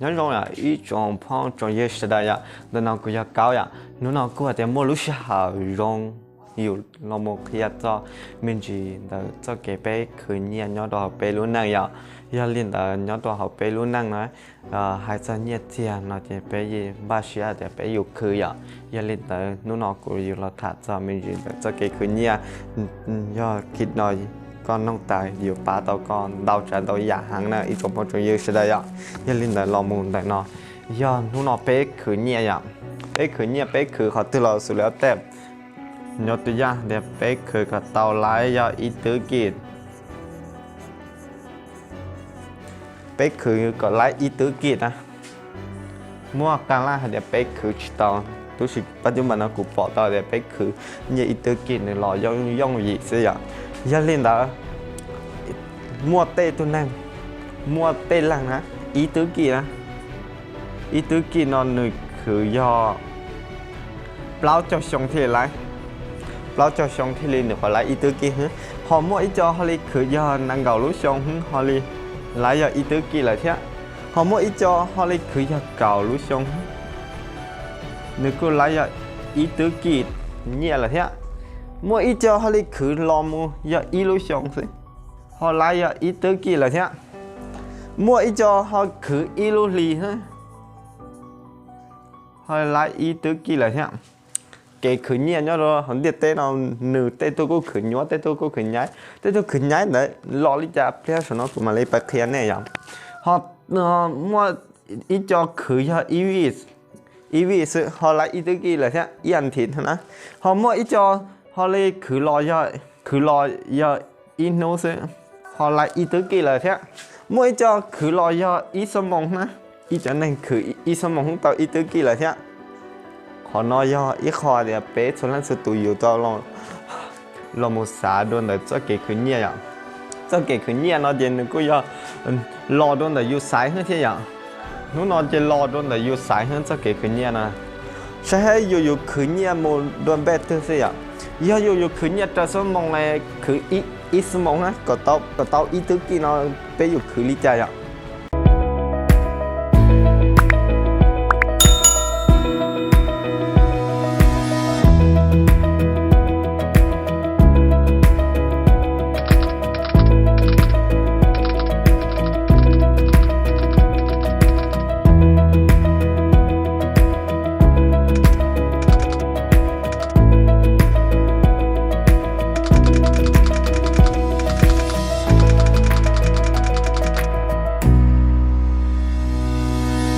Nyob zoo yom ib tsoom phooj tsoom ywg sawv daws yom, ntawm no kuv yog Kaub yom. Hnub no kuj hais tias muaj lub sij hawm zoo yus los mus qhia txog me ntsis ntawm txoj kev peb khwv nyiaj nyob rau hauv peb lub neej yom. Yog li ntawd nyob rau hauv peb lub neej na, hais txog nyiaj txiag no ces peb yeej npaj siab tias peb yuav khwv yom. Yog li ntawd hnub no kuv yuav los tham txog me ntsis ntawm txoj kev khwv nyiaj. Yog kiv no koj noog tas yuav pab tau koj ntau tsav ntau yam heev na ib tsoom phooj tsoom ywg sawv daws yom. Yog li ntawd los mus ntawm no, yog hnub no peb khwv nyiaj yom, peb khwv nyiaj peb khwv qhov twg los xws li ob tej. Nyob tus yaj tias peb khwv kom tau laib yog ib twb kij. Peb khwv kom laib ib twb kij na. Muaj qee leej hais tias peb khwv tsis tau, tab sis pab cub npam no kuv pom tau tias peb khwv nyiaj ib twb kij nws los yooj yooj yim xwb yom. Yog li ntawd muaj tej tug neeg, muaj tej leeg na, ib twb kij na, ib twb kij no nws khwv yog plaub caug xyoo thiaj li laib, plaub caug xyoo thiaj li nws qhov laib ib twb kij. Ho muaj ib co ho li khwv yog nees nkaum lub xyoo ho li laib yog ib twb kij lawm thiab. Ho muaj ib co ho li khwv yog kaum lub xyoo, nws kuj laib yog ib twb kij nyiaj lawm thiab. Muaj ib co ho li khwv los mus yog ib lub xyoo xwb, ho laib yog ib twb kij lawm thiab. Muaj ib co ho khwv ib lub hli, ho laib ib twb kij lawm thiab. Kev khwv nyiaj nyob rau hauv ntiaj teb no, nws tej tug kuj khwv nyuaj, tej tug kuj khwv nyaib, tej tug khwv nyaib ntawd los li cas pliag saum no kuv mam li pab qhia nej yom. Ho muaj ib co khwv yog ib vij xwb ho laib ib twb kij lawm thiab, ib as thiv na. Ho muaj ib co ho li khwv los yog, khwv los yog ib hnub xwb, ho laib ib twb kij lawm thiab. Muaj ib co khwv los yog ib xuab moos na, ib co neeg khwv ib xuab moos tau ib twb kij lawm thiab. Qhov no yog ib qho tias peb txhua leej txhua tus yus tau los mus xav dua ntawm txoj kev khwv nyiaj yom. Txoj kev khwv nyiaj no ces nws kuj yog los dua ntawm yus xaiv xwb thiab yom. Hnub no ces los dua ntawm yus xaiv xwb txoj kev khwv nyiaj no. Saib yus yuav khwv nyiaj mus dua npej twg xwb yom. Yog yus yuav khwv nyiaj raws xuab moos, khwv ib xuab moos na, kom tau ib twb kij no peb yuav khwv li cas yom.